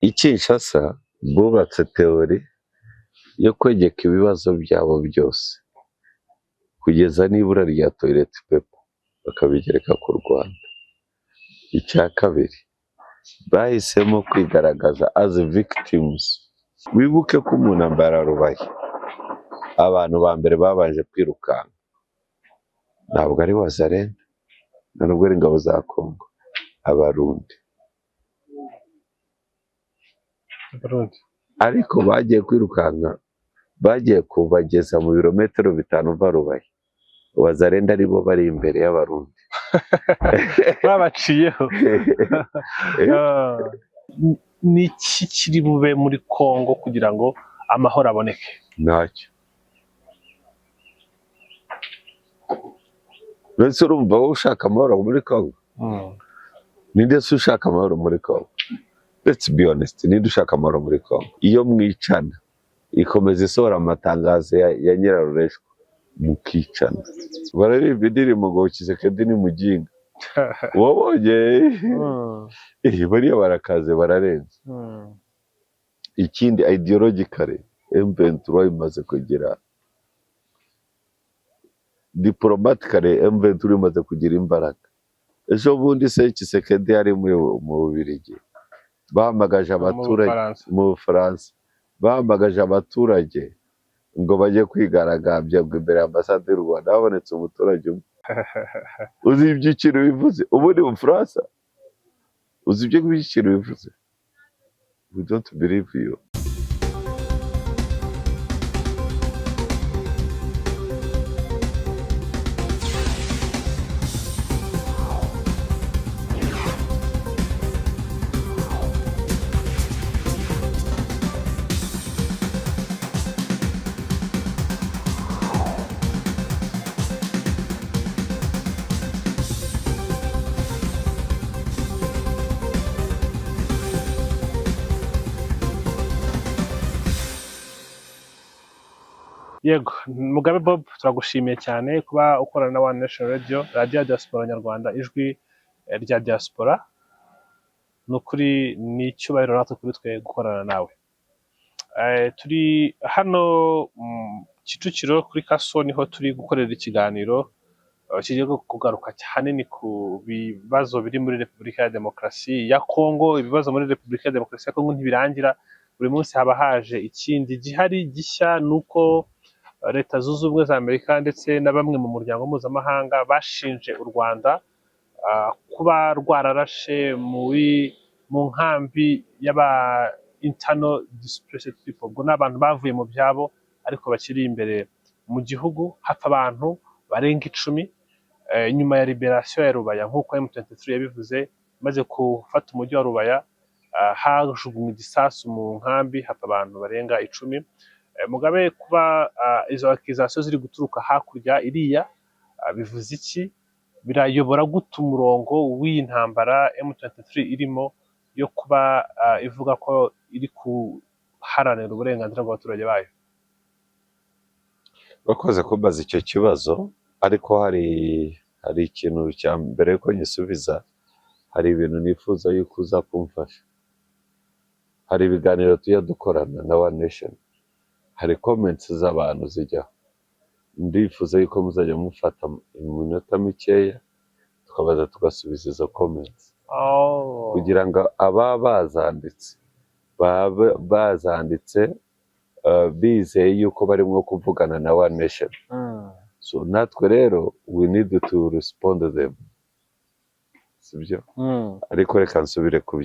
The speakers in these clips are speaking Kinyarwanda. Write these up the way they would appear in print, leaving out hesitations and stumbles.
I Kinshasa bubatse théorie yo kwegeka ibibazo byabo byose kugeza n'ibura rya toilet paper, bakabigereka ku Rwanda. Icya kabiri, bahisemo kwigaragaza as victims. Wibuke ko mu ntambara ya Rubaya, abantu ba mbere babanje kwirukanka ntabwo ari Wazalendo, nta nubwo ari ingabo za Congo, Abarundi. Abarundi. Ariko bagiye kwirukanka, bagiye kubageza mu birometero 5 uva Rubaya, Wazalendo aribo bari imbere y'Abarundi. Babaciyeho. Ah, ni iki kiri bube muri Congo kugira ngo amahoro aboneke? Ntacyo. Mbese urumva wowe ushaka amahoro muri Congo? Ninde se ushaka amahoro muri Congo? Let's be honest, ninde ushaka amahoro muri Congo? Iyo mwicana, ikomeza isohora amatangazo ya nyirarureshwa, mukicana, bararirimba indirimbo ngo Tshisekedi ni muginga wabonye. Bariya barakaze, bararenze. Ikindi, ideologically M23 imaze kugira, diplomatically M23 imaze kugira imbaraga. Ejo bundi se Tshisekedi yari mu Bubiligi, bahamagaje Mu abaturage Bufaransa. Mu Bufaransa bahamagaje abaturage ngo bajye kwigaragambya ngo imbere ya ambasade y'u Rwanda. Habonetse umuturage umwe. Uzi ibyo ikintu bivuze ubundi mu Bufaransa? Uzi ibyo ikintu bivuze? We don't believe you. Yego, Mugabe Bob, turagushimiye cyane kuba ukorana na One Nation Radio, radiyo ya diaspora nyarwanda, ijwi rya diaspora. Ni ukuri ni icyubahiro natwe kuri twe gukorana nawe. Turi hano Kicukiro kuri Kaso, niho turi gukorera ikiganiro kigiye kugaruka ahanini ku bibazo biri muri Repubulika ya Demokarasi ya Kongo. Ibibazo muri Repubulika ya Demokarasi ya Kongo ntibirangira, buri munsi haba haje ikindi gihari gishya. Ni uko Leta Zunze Ubumwe za Amerika ndetse na bamwe mu muryango mpuzamahanga bashinje u Rwanda kuba rwararashe mu nkambi y'aba internal displaced people. Ubwo ni abantu bavuye mu byabo ariko bakiri imbere mu gihugu, hapfa abantu barenga 10 nyuma ya liberation ya Rubaya, nk'uko M23 yabivuze. Maze gufata umujyi wa Rubaya, hajugunywe igisasu mu nkambi, hapfa abantu barenga 10. Mugabe, kuba izo accusation ziri guturuka hakurya iriya, bivuze iki? Birayobora gute umurongo w'iyi ntambara M23 irimo yo kuba ivuga ko iri guharanira uburenganzira bw'abaturage bayo? Urakoze kumbaza icyo kibazo, ariko hari ikintu cya mbere yuko nyisubiza, hari ibintu nifuza yuko uza kumfasha. Hari ibiganiro tujya dukorana na One Nation, hari comments z'abantu zijyaho. Ndifuza yuko muzajya mufata iminota mikeya tukabaza, tugasubiza izo comments, kugira ngo ababa bazanditse babe bazanditse bizeye yuko barimo kuvugana na One Nation. So natwe rero we need to respond to them, sibyo? Ariko reka nsubire ku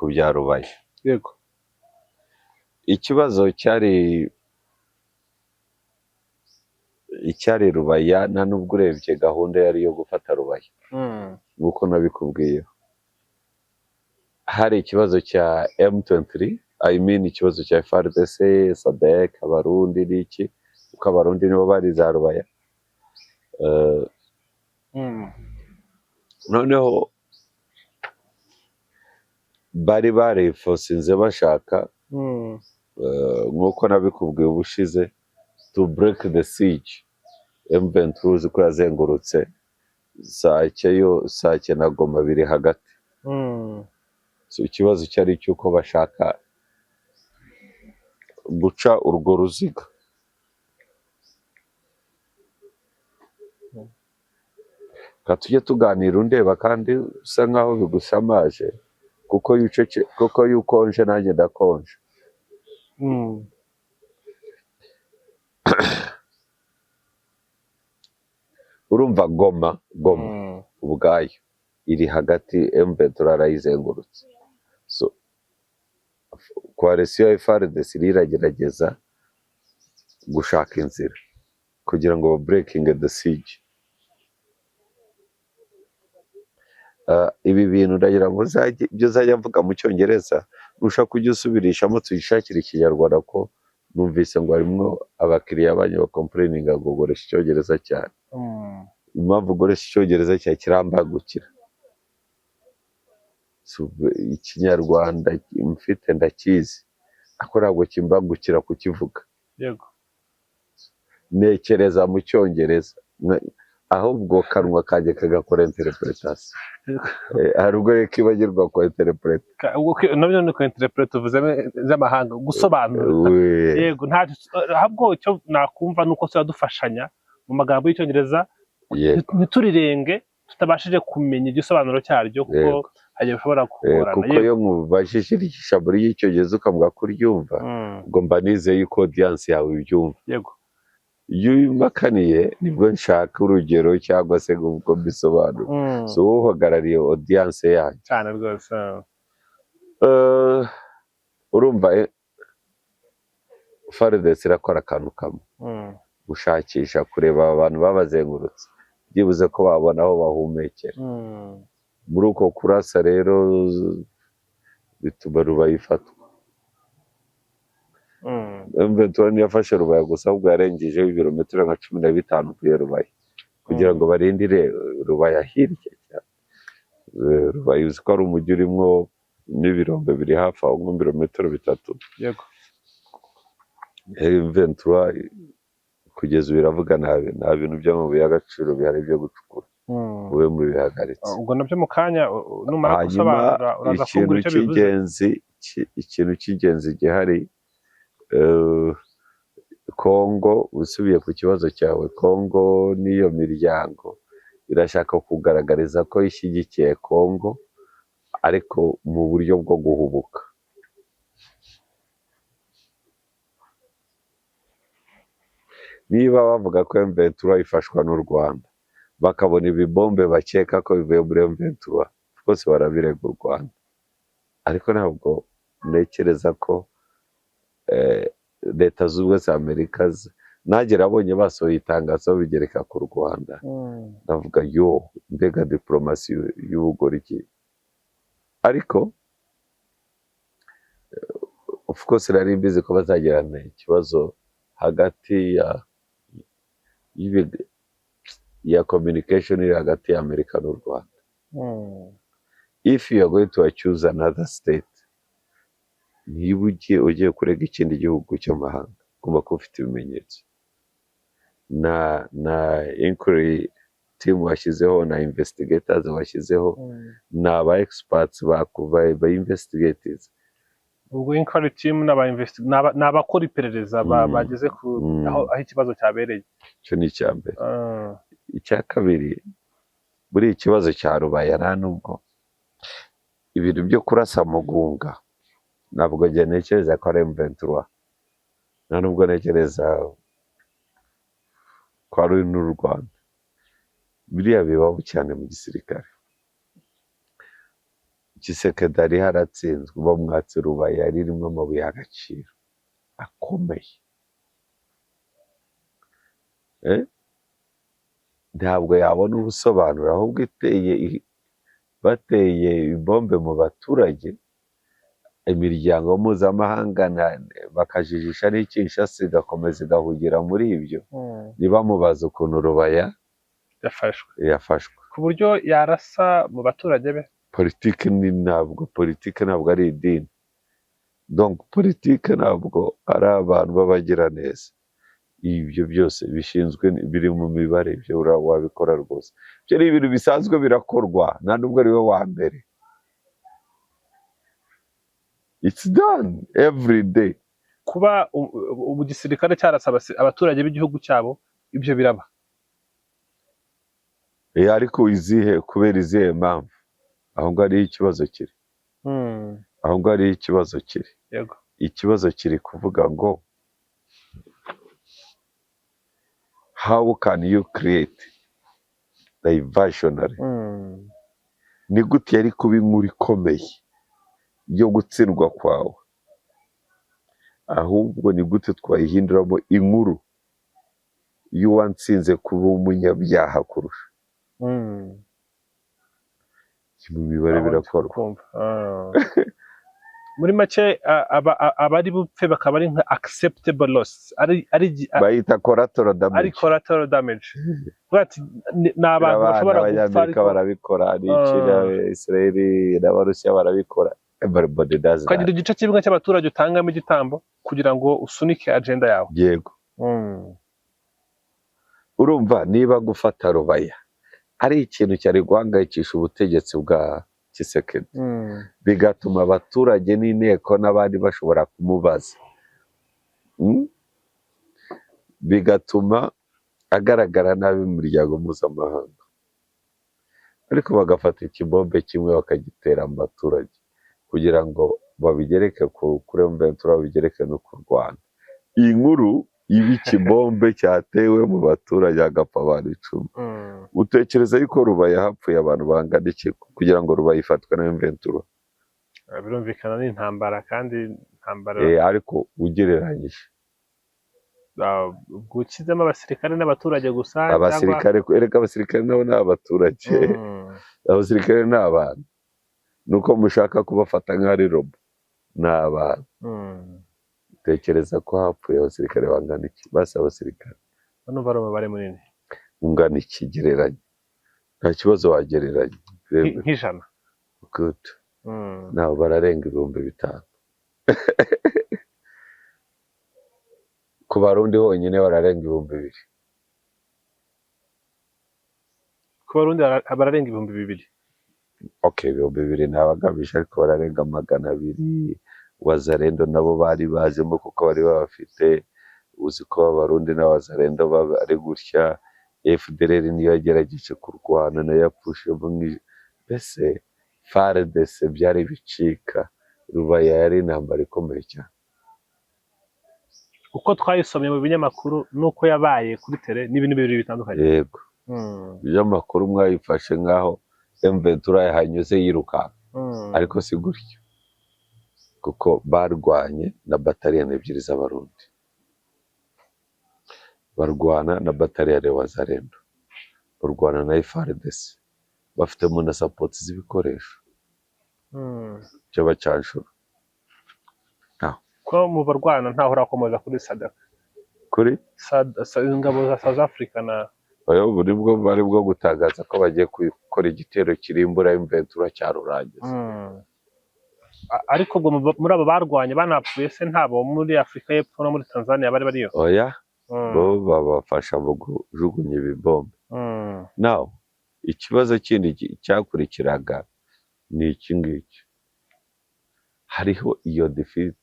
bya Rubaya. Yego. Ikibazo cyari icyari Rubaya, nta nubwo urebye gahunda yari iyo gufata Rubaya, nk'uko nabikubwiye, hari ikibazo cya M23, I mean ikibazo cya FARDC, SADC, Abarundi n'iki, kuko Abarundi nibo bari za Rubaya. Noneho bari barifosinze bashaka, nk'uko nabikubwiye ubushize, to break the siege. M23 uzi ko yazengurutse Sake, yo Sake na Goma biri hagati. So ikibazo cyari cy'uko bashaka guca urwo ruziga. Reka tujye tuganira undeba kandi usa nkaho bigusamaje, kuko iyo kuko iyo ukonje nanjye ndakonje. Urumva Goma ubwayo iri hagati, M23 arayizengurutse. So coalition ya FARDC iragerageza gushaka inzira kugira ngo breaking the siege. Ibi bintu ndagira ngo uzajye, ibyo uzajya mvuga mu Cyongereza nushaka kujya usubirishamo tuyishakire Ikinyarwanda, ko numvise ngo harimo abakiriya banyu bacomplaininga ngo ukoresha Icyongereza cyane. Impamvu ukoresha Icyongereza cyane kirambagukira. So, Ikinyarwanda mfite ndakizi, ariko ntabwo kimbangukira kukivuga. Ntekereza mu Cyongereza, ahubwo kanwa kanjye kagakora interpretation. Hari ubwo rero kibagirwa ko interpret. Nabyo ni ko interpret uvuze z'amahanga, gusobanura. Yego, ntacyo, ahubwo icyo nakumva ni uko tuba dufashanya mu magambo y'Icyongereza, ntiturirenge tutabashije kumenya igisobanuro cyaryo, kuko hari igihe bishobora kugorana. Kuko iyo nkubajije ijambo ry'Icyongereza ukavuga ko uryumva, ubwo mba nizeye yuko audience yawe ibyumva. Iyo ubimakaniye nibwo nshaka urugero cyangwa se ngo ubwo mbisobanure. So wowe uhagarariye audience yanyu. Cyane rwose. Urumva FARDC irakora akantu kamwe, gushakisha kureba abantu babazengurutse, byibuze ko babona aho bahumekera. Muri uko kurasa rero bituma Rubaya ifatwa. M23 ntiyafashe Rubaya gusa, ahubwo yarengejeho ibirometero nka 15 kuri Rubaya kugira ngo barindire Rubaya hirya cyane. Rubaya uzi ko ari umujyi urimo n'ibirombe biri hafi aho nko ibirometero 3. M23 kugeza ubu iravuga nta bintu by'amabuye y'agaciro bihari byo gucukura, mube mubihagaritse. Ubwo nabyo mu kanya numara Hanyuma gusobanura uraza ikintu kumbwira icyo bivuze. cy'ingenzi ikintu cy'ingenzi gihari, Kongo, usubiye ku kibazo cyawe, Kongo n'iyo miryango irashaka kugaragariza ko ishyigikiye Kongo, ariko mu buryo bwo guhubuka. Niba bavuga ko M23 ifashwa n'u Rwanda, bakabona ibibombe bakeka ko bivuye muri M23, rwose barabirega u Rwanda. Ariko ntabwo ntekereza ko Leta Zunze Ubumwe za Amerika nanjye nabonye basohoye itangazo babigereka ku Rwanda, ndavuga yo mbega diplomasi y'ubugoryi. Ariko of course nari mbizi ko bazagirana ikibazo hagati ya communication iri hagati ya Amerika n'u Rwanda. If you are going to accuse another state, niba ugiye kurega ikindi gihugu cy'amahanga, ugomba kuba ufite ibimenyetso na inquiry team washyizeho na investigators washyizeho, ni aba experts ba investigators. Ubwo inquiry team ni abakora iperereza bageze ku aho ikibazo cyabereye. Icyo ni icya mbere. Icya kabiri, muri iki kibazo cya Rubaya, nta nubwo ibintu byo kurasa Mugunga, ntabwo njye ntekereza ko ari M23, nta nubwo ntekereza ko ari n'u Rwanda. Biriya bibaho cyane mu gisirikare. Tshisekedi yari haratsinzwe, bamwatse Rubaya ririmo amabuye y'agaciro akomeye. Eh? Ntabwo yabona ubusobanuro, ahubwo iteye bateye ibombe mu baturage, imiryango mpuzamahanga bakajijisha n'ikinshasa igakomeza igahugira muri ibyo, ntibamubaze ukuntu Rubaya yafashwe, yafashwe, ku buryo yarasa mu baturage be. Politiki ni ntabwo politiki ntabwo ari idini. Donc politiki ntabwo ari abantu b'abagiraneza. Ibyo byose bishinzwe, biri mu mibare, ibyo wabikora rwose. Ibyo ni ibintu bisanzwe birakorwa, nta nubwo ari we wa mbere. It's done every day. Kuba ubu gisirikare cyarasa abaturage b'igihugu cyabo, ibyo biraba. Ariko izihe, kubera izihe mpamvu? Aho ngaho ariho ikibazo kiri. Aho ngaho ariho ikibazo kiri. Ikibazo kiri kuvuga ngo how can you create diversionary? Ni gute yari kuba inkuru ikomeye yo gutsindwa kwawe? Ahubwo ni gute twayihinduramo inkuru y'uwatsinze kuba umunyabyaha kurusha? Mu mibare Aho ndi birakorwa. kumva. Muri make, abari bupfe bakaba ari nka acceptable loss, ari Bayita collateral ari damage. collateral damage. Kuvuga ati ni abantu Abana bashobora gupfa, Abanyamerika ariko barabikora, n'China, Israel n'Abarusiya barabikora, everybody does ukagira that. igice kimwe cy'abaturage utangamo igitambo kugira ngo usunike agenda yawe. Yego. Urumva niba gufata Rubaya ari ikintu cyari guhangayikisha ubutegetsi bwa Tshisekedi, bigatuma abaturage n'inteko n'abandi bashobora kumubaza, Bigatuma agaragara nabi mu muryango mpuzamahanga, ariko bagafata ikibombe kimwe bakagitera mu baturage kugira ngo babigereke kuri M23, babigereke no ku Rwanda, iyi nkuru iba ikibombe cyatewe mu baturage hagapfa abantu 10. Utekereza yuko Rubaya hapfuye abantu bangana iki kugira ngo Rubaya ifatwe na M23? Birumvikana, ni intambara, kandi intambara Ariko ugereranyije ubwo ukizemo abasirikare n'abaturage gusa cyangwa Abasirikare, erega abasirikare nabo ni abaturage. Abasirikare ni abantu, nuko mushaka kubafata nk'ari robo, ni abantu. Tekereza ko hapfuye abasirikare bangana iki? Basi abasirikare Numva ari umubare munini. Ungana iki? Gereranya, nta kibazo, wagereranya. Nk'ijana. Good. Nabo bararenga 5000. Ku Barundi honyine bararenga 2000. Ku Barundi bararenga 2000. Okay, 2000 ntabagabije, ariko bararenga 200. Wazalendo nabo bari bazimo kuko bari babafite. Uzi ko Abarundi n'Abazalendo baba ari gutya. FDLR niyo yagerageje kurwana, nayo yapfushemo, mbese FARDC byari bicika. Rubaya yari intambara ikomeye cyane. Uko twayisomye mu binyamakuru n'uko yabaye kuri terrain ni ibintu bibiri bitandukanye. Yego. Ibinyamakuru mwayifashe nk'aho M23 yahanyuze yirukanka, ariko si gutyo, kuko barwanye na bataliyani ebyiri z'Abarundi, barwana na bataliyani Wazalendo, barwana na FARDC, bafitemo na support z'ibikoresho by'abacanshuro. Ko mu barwana ntaho urakomoza kuri SADC? Kuri Ingabo za South Africa na Oya, ubu nibwo bari bwo gutangaza ko bagiye gukora igitero kirimbura M23 cyarurangiza. Ariko ubwo muri abo barwanye banapfuye se, ntabo muri Afurika y'Epfo no muri Tanzania bari bariyo? Oya, bo babafasha mu kujugunya ibibombe. Now, ikibazo kindi cyakurikiraga ni iki ngiki: hariho iyo defeat.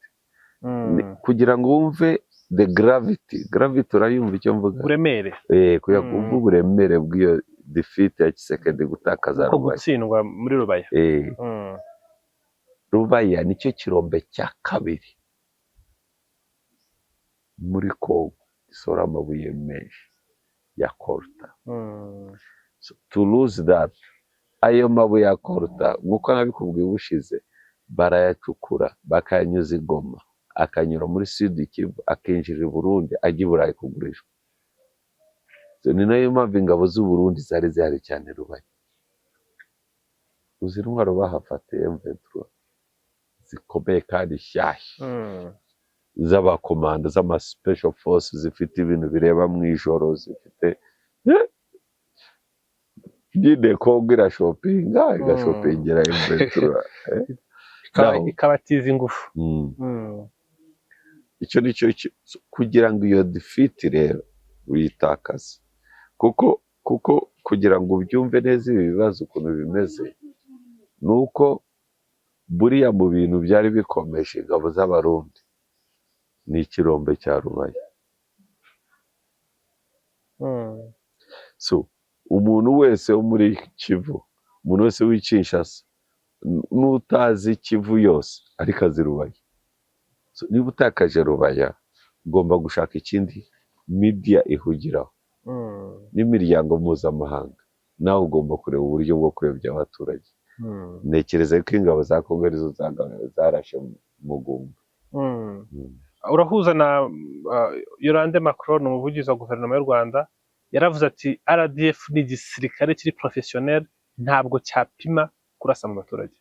Kugira ngo wumve the gravity, gravity urayumva icyo mvuga? Uburemere. Kugira ngo wumve uburemere bw'iyo defeat ya Tshisekedi, gutakaza Uko Rubaya. gutsindwa muri Rubaya. Rubaya nicyo kirombe cya kabiri muri Congo gisohora amabuye menshi ya coltan. So, to lose that, ayo mabuye ya coltan, nk'uko nabikubwiye ubushize, barayacukura bakayanyuza i Goma, akanyura muri Sud Kivu, akinjira i Burundi, ajya i Burayi kugurishwa. So, ni nayo mpamvu ingabo z'u Burundi zari zihari cyane Rubaya. Uzi intwaro bahafatiye M23 zikomeye kandi nshyashya, z'abakomando, z'ama special force, zifite ibintu bireba mu ijoro, zifite nyine Kongo irashopinga, igashopingira M23. Ikabatiza ingufu. Icyo ni cyo kugira ngo iyo defeat rero uyitakaze, kuko kugira ngo ubyumve neza ibi bibazo ukuntu bimeze, ni uko Buriya mu bintu byari bikomeje ingabo z'Abarundi ni ikirombe cya Rubaya. So umuntu wese wo muri Kivu, umuntu wese w'i Kinshasa n'utazi Kivu yose ariko azi Rubaya. So, niba utakaje Rubaya, ugomba gushaka ikindi media ihugiraho n'imiryango mpuzamahanga, nawe ugomba kureba uburyo bwo kuyobya abaturage. Ntekereza ko ingabo za Kongo arizo zarashe Mugunga. Urahuza na Yolande Macron, umuvugizi wa guverinoma y'u Rwanda, yaravuze ati RDF ni igisirikare kiri professionnel, ntabwo cyapima kurasa mu baturage.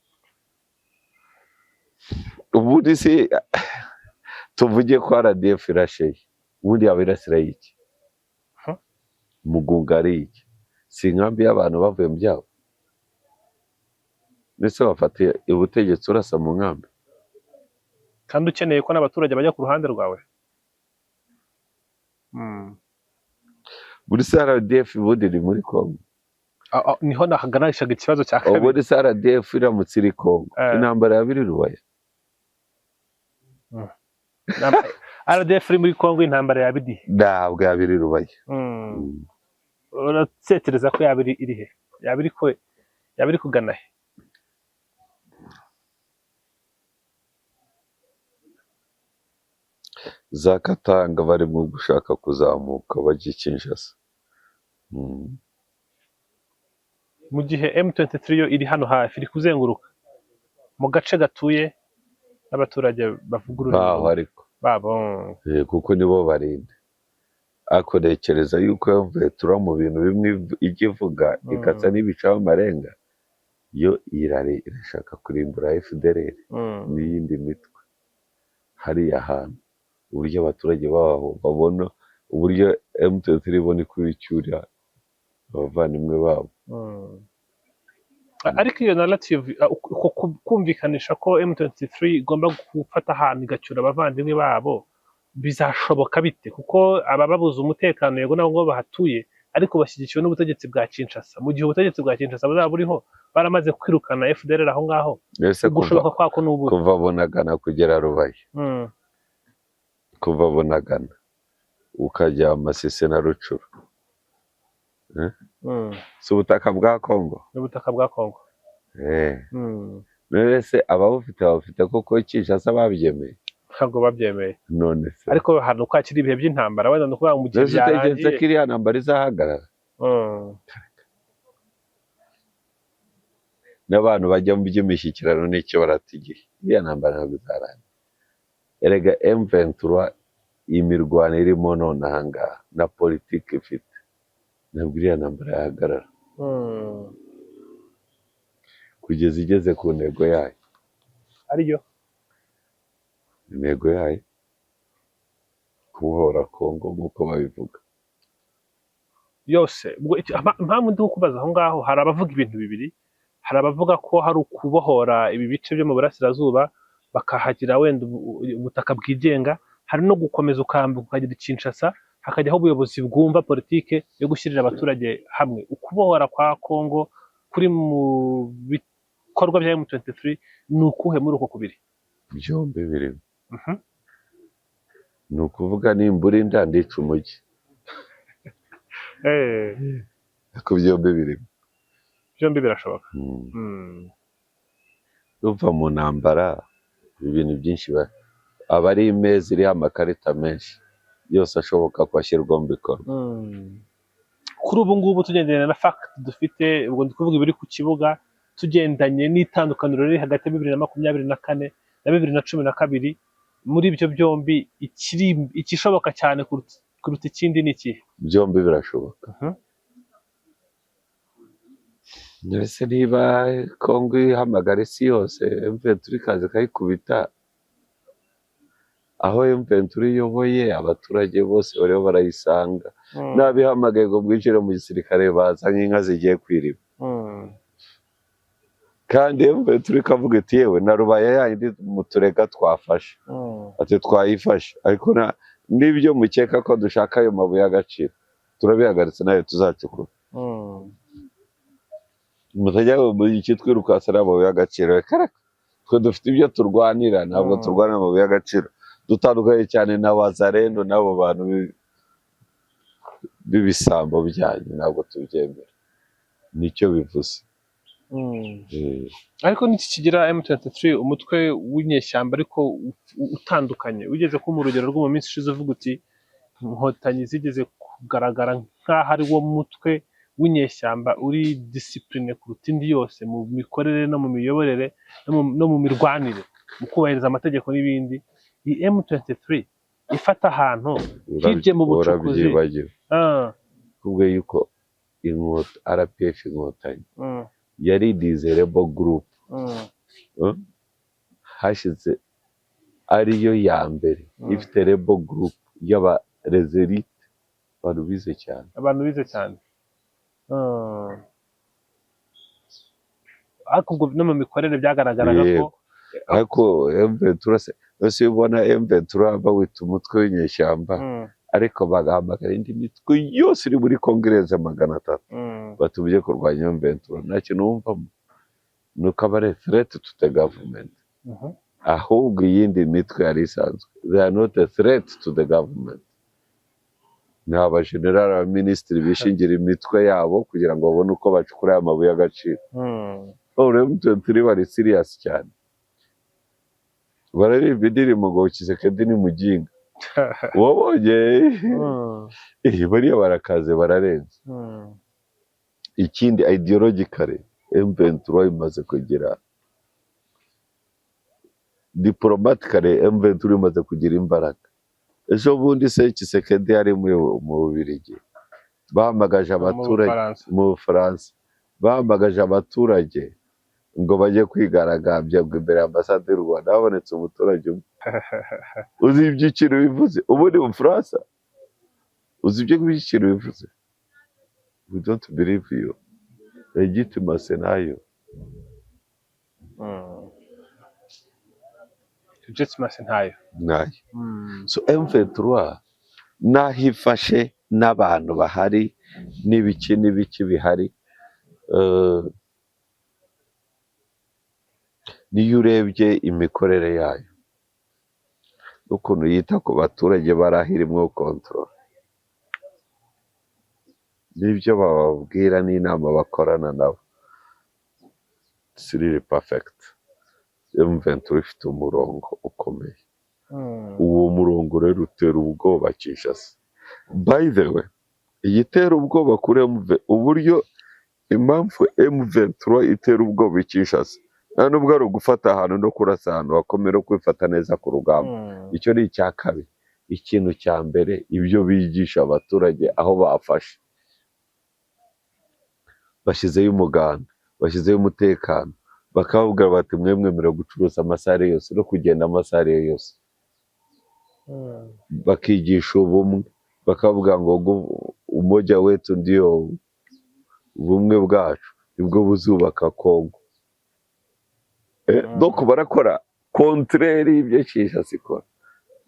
Ubundi se tuvuge ko RDF irasheye, ubundi yaba irasira iki? Huh? Mugunga ari iki? Si inkambi y'abantu bavuye mu byabo? Mbese wafata ubutegetsi urasa mu nkambi? Kandi ukeneye ko n'abaturage bajya ku ruhande rwawe. Muri se RDF ubundi iri muri Kongo? Niho nahaganishaga ikibazo cya kabiri. Ubundi se RDF iramutse iri Kongo, intambara yaba iri Rubaya? RDF iri muri Kongo, intambara yaba iri he? Ntabwo yaba iri Rubaya. Uratekereza ko yaba iri he? Yaba iri kugana he? Za Katanga barimo gushaka kuzamuka bajya i Kinshasa. Mu gihe M23 yo iri hano hafi, iri kuzenguruka mu gace gatuye n'abaturage bavuga ururimi Baho ariko babo. Kuko nibo barinda. Ariko ntekereza yuko M23 mu bintu bimwe ijya ivuga ikasa n'ibicaho amarenga, yo irashaka kurimbura FDLR n'iyindi mitwe hariya hantu, uburyo abaturage baho babona uburyo M23 ibona ikubicyura abavandimwe babo. Ariko iyo narrative, uko kumvikanisha ko M23 igomba gufata ahantu igacyura abavandimwe babo, bizashoboka bite? Kuko abababuza umutekano, yego nabo bahatuye, ariko bashyigikiwe n'ubutegetsi bwa Kinshasa. Mu gihe ubutegetsi bwa Kinshasa buzaba buriho baramaze kwirukana FDLR aho ngaho, ugushoboka kwako ni ubuhe? Kuva Bunagana kugera Rubaya, kuva Bunagana ukajya Masisi na Rucuru, si ubutaka bwa Kongo? Ni ubutaka bwa Kongo. None se ababufite babufite kuko Kinshasa babyemeye? Ntabwo babyemeye. None se Ariko hari uko hakiri ibihe by'intambara, wenda ni ukuvuga mu gihe mbese utekereza byarangiye. ko iriya ntambara izahagarara? N'abantu bajya mu by'imishyikirano n'icyo barata igihe, iriya ntambara ntabwo izarangira. Erega M23 imirwano irimo none aha ngaha na politiki ifite, ntabwo iriya ntambara yahagarara kugeza igeze ku ntego yayo. Ariyo? Intego yayo kubohora Kongo nk'uko babivuga. Yose. Ubwo impamvu ndi kukubaza aho ngaho, hari abavuga ibintu bibiri. Hari abavuga ko hari ukubohora ibi bice byo mu burasirazuba bakahagira wenda ubutaka bwigenga, hari no gukomeza ukambuka ukagira i Kinshasa, hakajyaho ubuyobozi bwumva politike yo gushyirira abaturage hamwe. Ukubohora kwa Kongo kuri mu bikorwa bya M23 ni ukuhe muri uko kubiri? Byombi birimo. Ni ukuvuga nimbura inda ndica umujyi. Ariko byombi birimo. Byombi birashoboka. Ruva mu ntambara ibintu byinshi aba ari imeza iriho amakarita menshi yose ashoboka ko ashyirwa mu bikorwa. Kuri ubu ngubu tugendanye na fact dufite, ubwo ndi kuvuga ibiri ku kibuga, tugendanye n'itandukaniro riri hagati ya 2024 na 2012, muri ibyo byombi ikishoboka cyane kuruta ikindi ni ikihe? Byombi birashoboka. Mbese niba Kongo ihamagara isi yose, M23 ikaza ikayikubita, aho M23 iyoboye abaturage bose bariho barayisanga, n'abihamagaye ngo bwinjire mu gisirikare baza nk'inka zigiye kwiriba. Kandi M23 ikavuga iti yewe na Rubaya yandi muturega twafashe, ati twayifashe, ariko n'ibyo mukeka ko dushaka ayo mabuye y'agaciro turabihagaritse, nayo tuzacukura. Mutajya mu iki twirukansa n'amabuye y'agaciro, reka reka. Twe dufite ibyo turwanira, ntabwo turwanira amabuye y'agaciro. Dutandukanye cyane na Wazalendo n'abo bantu b'ibisambo byanyu, ntabwo tubyemera. Nicyo bivuze. Ariko n'iki kigira M23 umutwe w'inyeshyamba ariko utandukanye? Wigeze kumpa urugero rwo mu minsi ishize uvuga uti Inkotanyi zigeze kugaragara nk'aho ari wo mutwe w'inyeshyamba uri discipline kuruta indi yose mu mikorere no mu miyoborere no mu mirwanire, mu kubahiriza amategeko n'ibindi. Iyi M23 ifata ahantu hirya mu bucukuzi. Urabyibagiwe. Kubwe yuko inkota RPF Inkotanyi yari rebel group hashize ariyo ya mbere ifite rebel group y'aba rezerite, abantu bize cyane. Abantu bize cyane. Ariko ubwo no mu mikorere byagaragaraga ko Yego. Ariko M23 se, ese iyo ubona M23 bawita umutwe w'inyeshyamba, ariko bagahamagara indi mitwe yose iri muri Congrès 300, batubye kurwanya M23, nta kintu wumvamo, ni uko aba ari threat to the government. Ahubwo iyindi mitwe yari isanzwe, they are not a threat to the government. Ni abajenerali, abaminisitiri bishingira imitwe yabo kugira ngo babone uko bacukura aya mabuye y'agaciro. Oh, M23 bari serious cyane, bararirimba indirimbo ngo Tshisekedi ni muginga wabonye. Bariya barakaze, bararenze. Ikindi, ideologically M23 imaze kugira, diplomatically M23 imaze kugira imbaraga. Ejo bundi se Tshisekedi yari mu Bubiligi, bahamagaje Mu abaturage Bufaransa. Mu Bufaransa bahamagaje abaturage ngo bajye kwigaragambya ngo imbere ya ambasade y'u Rwanda. Habonetse umuturage umwe. Uzi ibyo ikintu bivuze ubundi mu Bufaransa? Uzi ibyo ikintu bivuze? We don't believe you, legitimacy nayo. Legitimacy ntayo. Nayo. So M23 naho ifashe n'abantu bahari n'ibiki n'ibiki bihari, niyo urebye imikorere yayo n'ukuntu yita ku baturage, barahirimo control n'ibyo bababwira n'inama bakorana nabo, it's really perfect. M23 ifite umurongo ukomeye. Uwo murongo rero utera ubwoba Kinshasa. By the way, igitera ubwoba kuri MV, uburyo impamvu M23 itera ubwoba i Kinshasa, nta nubwo ari ugufata ahantu no kurasa ahantu hakomeye no kwifata neza ku rugamba. Icyo ni icya kabiri. Ikintu cya mbere, ibyo bigisha abaturage aho bafashe, bashyizeyo umuganda, bashyizeyo umutekano, bakababwira bati: "Mwe mwemerewe gucuruza amasaha ariyo yose no kugenda amasaha ariyo yose." Bakigisha ubumwe, bakavuga ngo umoja wetu ndio, ubumwe bwacu nibwo buzubaka Kongo. Donc barakora contraire y'ibyo Kinshasa ikora.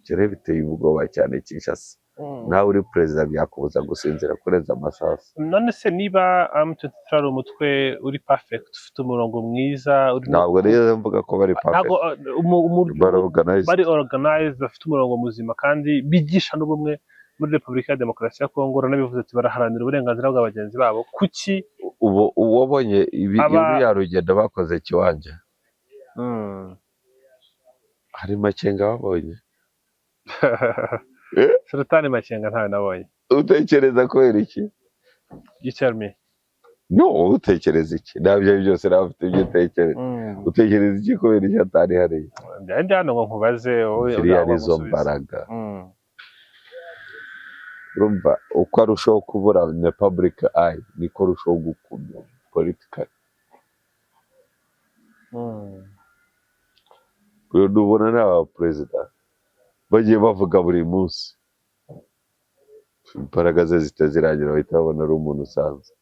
Ibyo rero biteye ubwoba cyane Kinshasa. Nawe uri perezida byakubuza gusinzira kurenza amasasu. None se niba M23 ari umutwe uri perfect, ufite umurongo mwiza, uri no Ntabwo rero mvuga ko bari ntabwo perfect. Umu Bari organized. Bari organized, bafite umurongo muzima kandi bigisha n'ubumwe muri Repubulika ya Demokarasi ya Kongo. Uranabivuze ati baraharanira uburenganzira bwa bagenzi babo. Kuki Ubu uwabonye ibi uriya rugendo bakoze Kiwanja, hari Makenga babonye? Sultani Makenga ntawe nabonye. Utekereza kubera iki? You tell me. No, utekereza iki? Ntabyo byose nawe ufite ibyo utekereza. Utekereza iki? Kubera iki atari hariya? Ndi hano ngo nkubaze, wowe Ziriya uraho nizo ngusubize. mbaraga. Urumva uko arushaho kubura na public eye, niko arushaho gukomera politically. Ubona n'aba perezida bagiye bavuga buri munsi, imbaraga ze zitazirangira, bahita babona ari umuntu usanzwe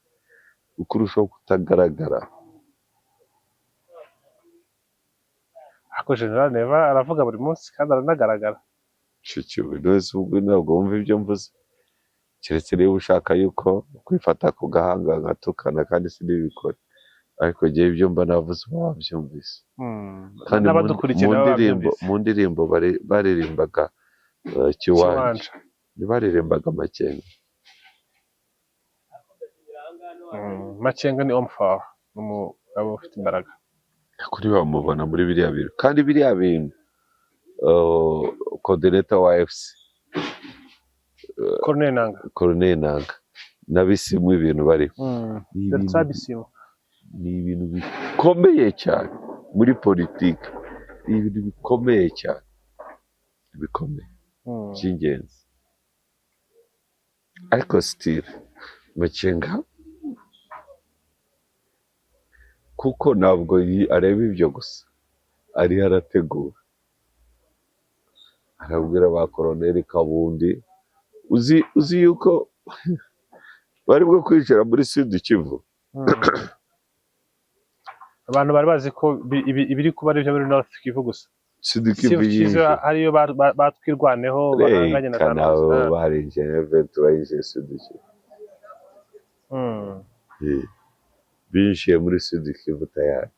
uko urushaho kutagaragara. Ariko General Neva aravuga buri munsi kandi aranagaragara. Nshuti, buri wese ubwo ntabwo wumva ibyo mvuze, keretse niba ushaka yuko kwifata ku gahanga nkatukana, kandi sinibikore. Ariko ngewe ibyo mba navuze uba wabyumvise. Kandi N'abadukurikiye mu nabo ndirimbo babyumvise. mu ndirimbo baririmbaga Kiwanja, Kiwanja. ntibaririmbaga Makenga. Makenga ni omfar, ni umugabo ufite imbaraga. Kuri bamubona muri biriya bintu, kandi biriya bintu coordinator wa AFC Corneille Nanga. Corneille Nanga n'abisimu, ibintu bariho ni ibintu Bertrand Bisimwa. Ni ibintu bikomeye cyane muri politiki, ni ibintu bikomeye cyane, bikomeye, by'ingenzi. Ariko still Makenga, kuko ntabwo areba ibyo gusa, ariho arategura, arabwira ba Koroneli Kabundi. Uzi yuko bari bwo kwinjira muri Sud Kivu. Abantu bari bazi ko ibiri kuba ari ibyo muri North Kivu gusa. Sud Kivu Kivu yinjiye. Ariyo batwirwaneho bahanganye na Reka za nabo North. barinjiye, Ventura yinjiye Sud Kivu. Binjiye muri Sud Kivu tayari.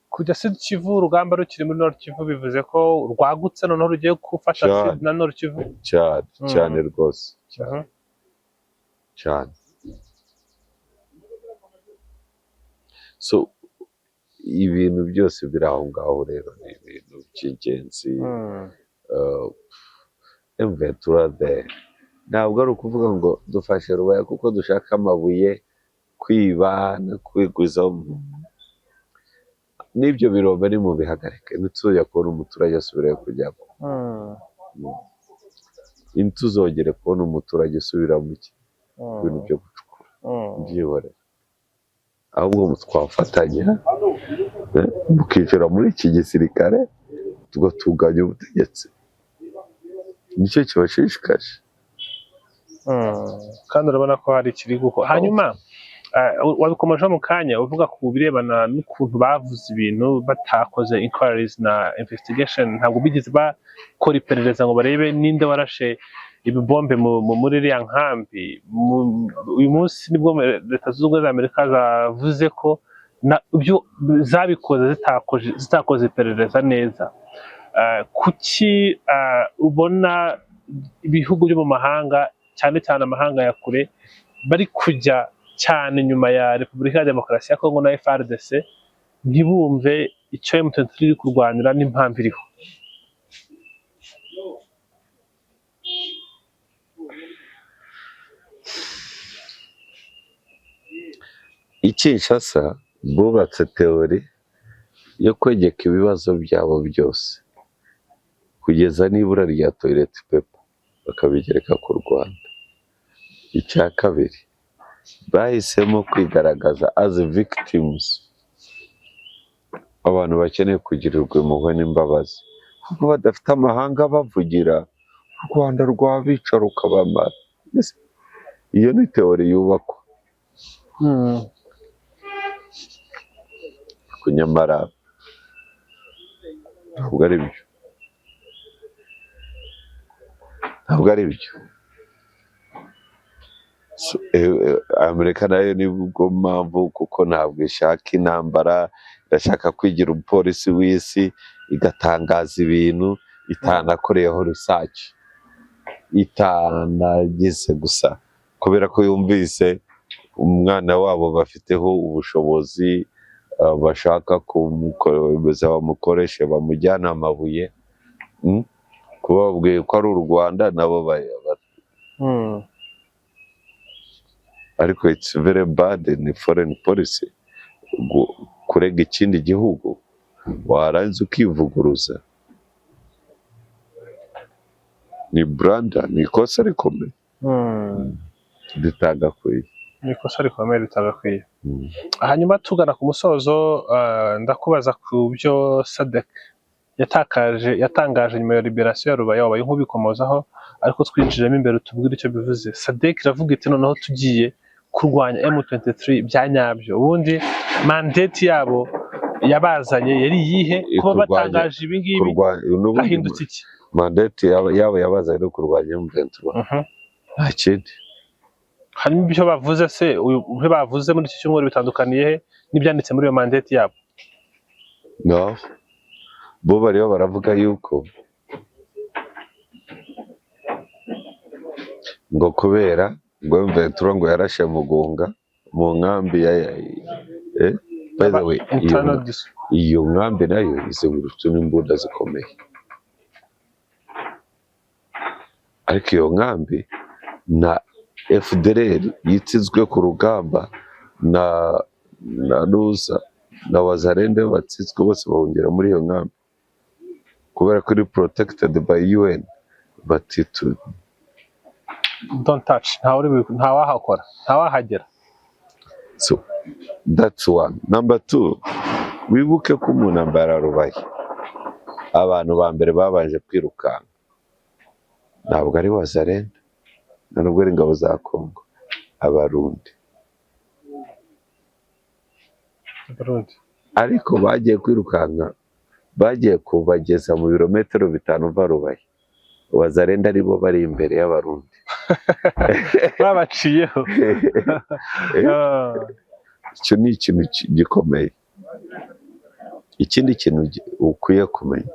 Kujya Sud Kivu urugamba rukiri muri Nord Kivu bivuze ko rwagutse, noneho rugiye gufasha Cyane. Sud na Nord Kivu. Cyane. Cyane rwose, cyane. Cyane. So ibintu byose biri aho ngaho rero ni ibintu by'ingenzi. M23 there ntabwo ari ukuvuga ngo dufashe Rubaya kuko dushaka amabuye, kwiba no kwigwizaho n'ibyo birombe. Ni mu bihagarike, ntituzongera kubona umuturage asubirayo kujyamo. Ntituzongere kubona umuturage usubira mu ki bintu byo gucukura. Byihorere, ahubwo twafatanya, mukinjira muri iki gisirikare, tugatunganya ubutegetsi, nicyo kibashishikaje. Kandi urabona ko hari ikiri gukora. Hanyuma wabikomejeho mu kanya uvuga ku birebana n'ukuntu bavuze ibintu batakoze inquiries na investigation, ntabwo bigeze bakora iperereza ngo barebe ninde warashe ibibombe muri iriya nkambi. Uyu munsi nibwo Leta Zunze Ubumwe za Amerika zavuze ko ibyo zabikoze zitakoze iperereza neza. Kuki ubona ibihugu byo mu mahanga, cyane cyane amahanga ya kure, bari kujya cyane nyuma ya Repubulika ya Demokarasi ya Kongo na FARDC, ntibumve icyo M23 iri kurwanira n'impamvu iriho? I Kinshasa bubatse théorie yo kwegeka ibibazo byabo byose kugeza n'ibura rya toilet paper bakabigereka ku Rwanda. Icya kabiri, bahisemo kwigaragaza as victims, abantu bakeneye kugirirwa impuhwe n'imbabazi, kuko badafite amahanga bavugira, u Rwanda rwabica rukabamara. Yes. Iyo ni théorie yubakwa. Ariko nyamara ntabwo ari byo, ntabwo ari byo. So, Amerika nayo nibwo mpamvu, kuko ntabwo ishaka intambara, irashaka kwigira umupolisi w'isi, igatangaza ibintu itanakoreyeho research, itanagize gusa kubera ko yumvise umwana wabo bafiteho ubushobozi, bashaka kumukomeza bamukoreshe, bamujyane amabuye, Kuba babwiye ko ari u Rwanda nabo ariko it's very bad in foreign policy kurega ikindi gihugu warangiza ukivuguruza. Ni blunder, ni ikosa rikomeye ritagakwiye. Ni ikosa rikomeye ritagakwiye. Hanyuma tugana ku musozo, ndakubaza ku byo SADC yatangaje nyuma ya liberation ya Rubaya. Wabaye nk'ubikomozaho, ariko twinjiremo imbere utubwire icyo bivuze. SADC iravuga iti noneho tugiye kurwanya M23 bya nyabyo. Ubundi mandate yabo yabazanye yari iyihe? Kuba batangaje ibi ngibi, n'ubundi hahindutse iki? Mandate yabo yabazanye no kurwanya M23, nta kindi. Hanyuma ibyo bavuze se, ibyo bavuze muri iki cyumweru bitandukaniye he n'ibyanditse muri iyo mandate yabo? No, bo bariho baravuga yuko ngo kubera ngo M23 ngo yarashe Mugunga mu nkambi ya by the way, iyo, Internal iyo nkambi nayo izengurutswe n'imbunda zikomeye, ariko iyo nkambi na FDLR yitsinzwe ku rugamba na Rusa na Wazalendo batsinzwe bose bahungira muri iyo nkambi kubera ko iri protected by UN batitu. Don't touch, nta wahakora, nta wahagera. So that's one. Number two, wibuke ko mu ntambara ya Rubaye abantu ba mbere babanje kwirukanka ntabwo ari Wazalendo, nta nubwo ari ingabo za Congo, Abarundi. Burundi. Ariko bagiye kwirukanka, bagiye kubageza mu birometero 5 uva Rubaye, Wazalendo aribo bari imbere y'Abarundi. Babaciyeho. Ah. Icyo ni ikintu gikomeye. Ikindi kintu ukwiye kumenya,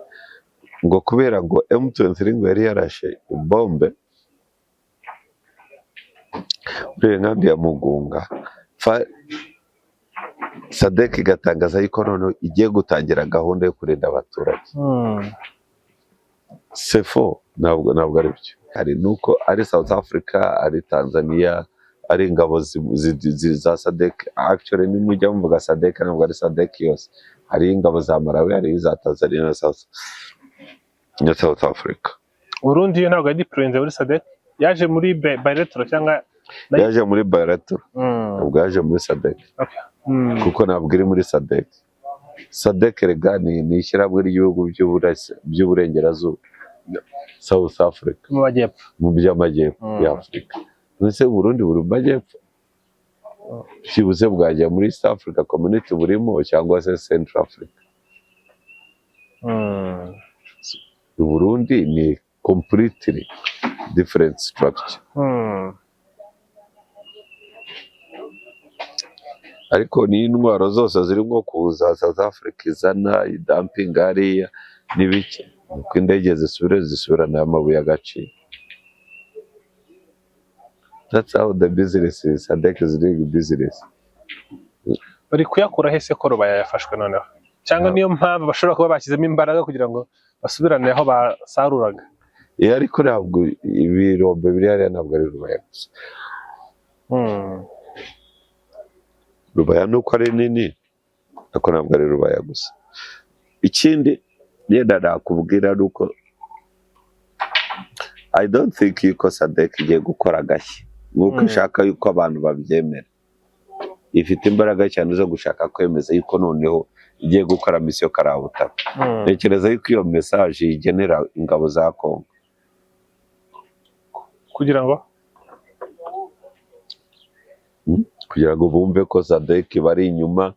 ngo kubera ngo M23 ngo yari yarashe bombe muri iyo nkambi ya Mugunga, SADC igatangaza yuko noneho igiye gutangira gahunda yo kurinda abaturage. Sefo ntabwo ari byo. Hari nuko ari South Africa, ari Tanzania, ari ingabo za SADC. Actually, nimujya muvuga SADC, ntabwo ari SADC yose. Hari ingabo za Malawi, hari iza Tanzania na South Africa. Burundi yo ntabwo yadeployinze muri SADC, yaje muri bilateral cyangwa Yaje muri bilateral. Ntabwo yaje muri SADC. Kuko ntabwo iri muri SADC. SADC rega ni ishyirahamwe ry'ibihugu by'uburengerazuba, South Africa. Mu majyepfo. Mu by'amajyepfo ya Afurika. Mbese Burundi buri mu majyepfo? Byibuze bwajya muri East Africa Community burimo, cyangwa se Central Africa. Burundi ni completely different structure. Ariko ni intwaro zose zirimo kuza South Africa izana idumping hariya n'ibiki, uko indege zisubira zisubirana amabuye y'agaciro. That's how the business is. SADC is doing business. Bari kuyakura he se ko Rubaya yafashwe noneho? Cyangwa niyo mpamvu bashobora kuba bashyizemo imbaraga kugira ngo basubirane aho basaruraga? Iyo ariko ntabwo ibirombe biri hariya, ntabwo ari Rubaya gusa. Rubaya nuko ari nini, ariko ntabwo ari Rubaya gusa. Ikindi yenda nakubwira ni uko I don't think yuko SADC igiye gukora agashya nk'uko ishaka yuko abantu babyemera. Ifite imbaraga cyane zo gushaka kwemeza yuko noneho igiye gukora mission karabutaka. Ntekereza yuko iyo message igenera ingabo za Congo. Kugira ngo Kugira ngo bumve ko SADC bari inyuma,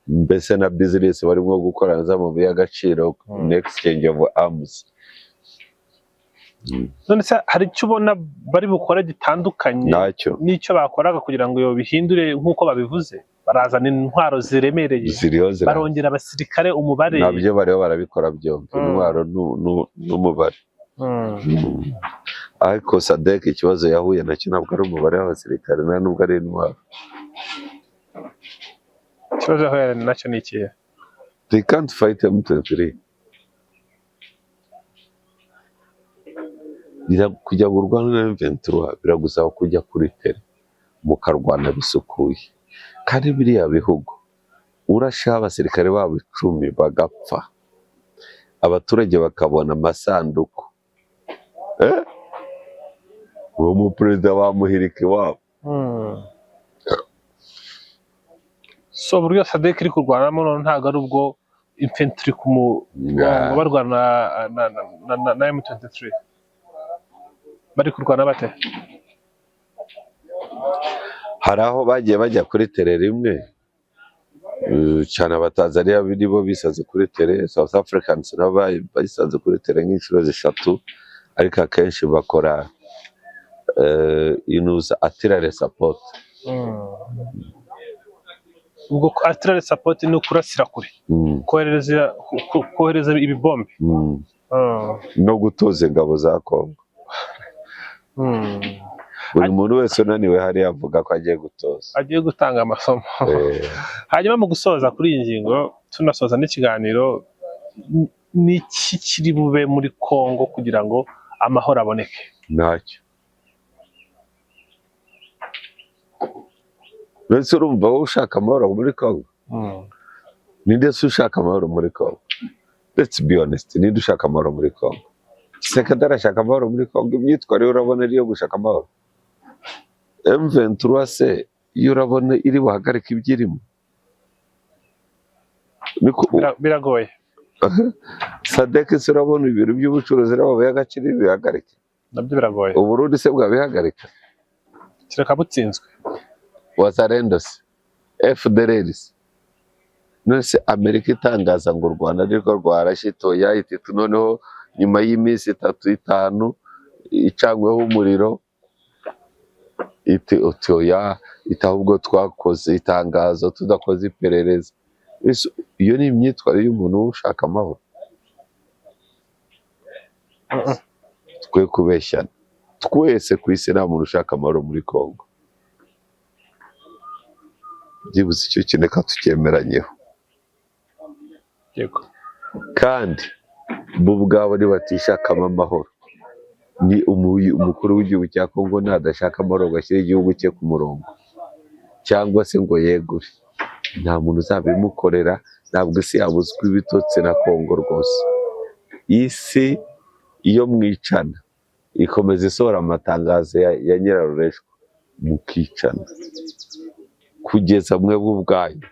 mbese na business barimo gukora z'amabuye y'agaciro in exchange of arms. None se hari icyo ubona bari bukore gitandukanye Ntacyo. n'icyo bakoraga kugira ngo iyo bihindure nk'uko babivuze? Barazana intwaro ziremereye? Ziriho ziraza. Barongera abasirikare umubare? Nabyo bariho barabikora byombi, intwaro n'umubare. Ariko SADC ikibazo yahuye nacyo ntabwo ari umubare w'abasirikare, nta nubwo ari intwaro. Ikibazo yahuye nacyo ni ikihe? They can't fight M23. Kujya ngo urwane na M23 biragusaba kujya kuri terrain mukarwana bisukuye, kandi biriya bihugu urashaho abasirikare babo 10 bagapfa, abaturage bakabona amasanduku, uwo muperezida bamuhirika iwabo. So uburyo SADC iri kurwanamo none ntabwo ari ubwo infantry ku mugongo barwana na M23. Bari kurwana bate? Hari aho bagiye bajya kuri terrain rimwe, cyane Abatanzaniya nibo bisaze kuri terrain, South Africans nabo bayisaze kuri terrain nk'inshuro 3, ariko akenshi bakora Inuza artillery support. Ubwo artillery support ni ukurasira kure, kohereza ibibombe. No gutoza ingabo za Kongo. Buri muntu wese unaniwe hariya avuga ko agiye gutoza. Agiye gutanga amasomo. Hanyuma mu gusoza kuri iyi ngingo, tunasoza n'ikiganiro, ni iki kiri bube muri Kongo kugira ngo amahoro aboneke? Ntacyo. Mbese urumva wowe ushaka amahoro muri Kongo? Ninde se ushaka amahoro muri Kongo? Let's be honest, ninde ushaka amahoro muri Kongo? Tshisekedi arashaka amahoro muri Kongo? Imyitwarire urabona ari iyo gushaka amahoro? M23 se iyo urabona iri buhagarike ibyo irimo? Niko. Biragoye. SADC se urabona ibintu by'ubucuruzi n'amabuye y'agaciro bihagarike? Nabyo biragoye. Uburundi se bwabihagarika? Kereka butsinzwe. Wazalendo se, FDLR se? None se Amerika itangaza ngo u Rwanda nirwo rwarashe itoya ititu, noneho nyuma y'iminsi 3 5 icanyweho umuriro iti otoya, iti ahubwo twakoze itangazo tudakoze iperereza. Ese iyo ni imyitwarire y'umuntu ushaka amahoro? Twe kubeshyana, twese ku isi nta muntu ushaka amahoro muri Kongo. Byibuze icyo kintu reka tucyemeranyeho. Kandi bo ubwabo nibatishakamo amahoro, ni umukuru w'igihugu cya Kongo nadashaka amahoro ngo ashyire igihugu cye ku murongo cyangwa se ngo yegure, nta muntu uzabimukorera. Ntabwo isi yabuzwa ibitotsi na Kongo rwose. Isi iyo mwicana ikomeza isohora amatangazo ya nyirarureshwa, mukicana kugeza mwebwe ubwanyu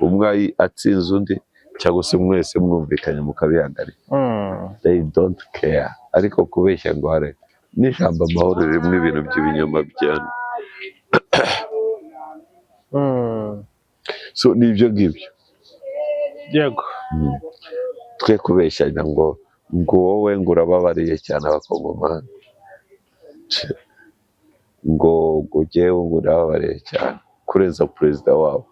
umwe atsinze undi cyangwa se mwese mwumvikanye mukabihagarika. They don't care. Ariko kubeshya ngo hari n'ijambo amahoro ririmo ibintu by'ibinyoma byane. So ni ibyo ngibyo. Twe kubeshyanya ngo wowe ngo urababariye cyane abakongomani, ngo jyewe ngo urababariye cyane kurenza perezida wabo.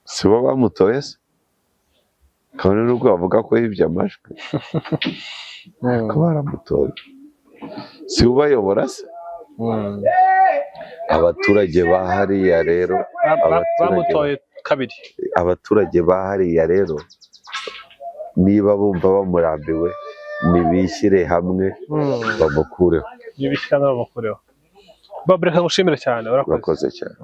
Si bo bamutoye se? Kabone n'ubwo bavuga ko yibye amajwi, ko baramutoye, si we ubayobora se? Abaturage ba hariya rero, Bamutoye kabiri. Abaturage ba hariya rero, niba bumva bamurambiwe, nibishyire hamwe bamukureho. Nibishyira hamwe bamukureho. Bob, reka ngushimire cyane, urakoze. Urakoze cyane.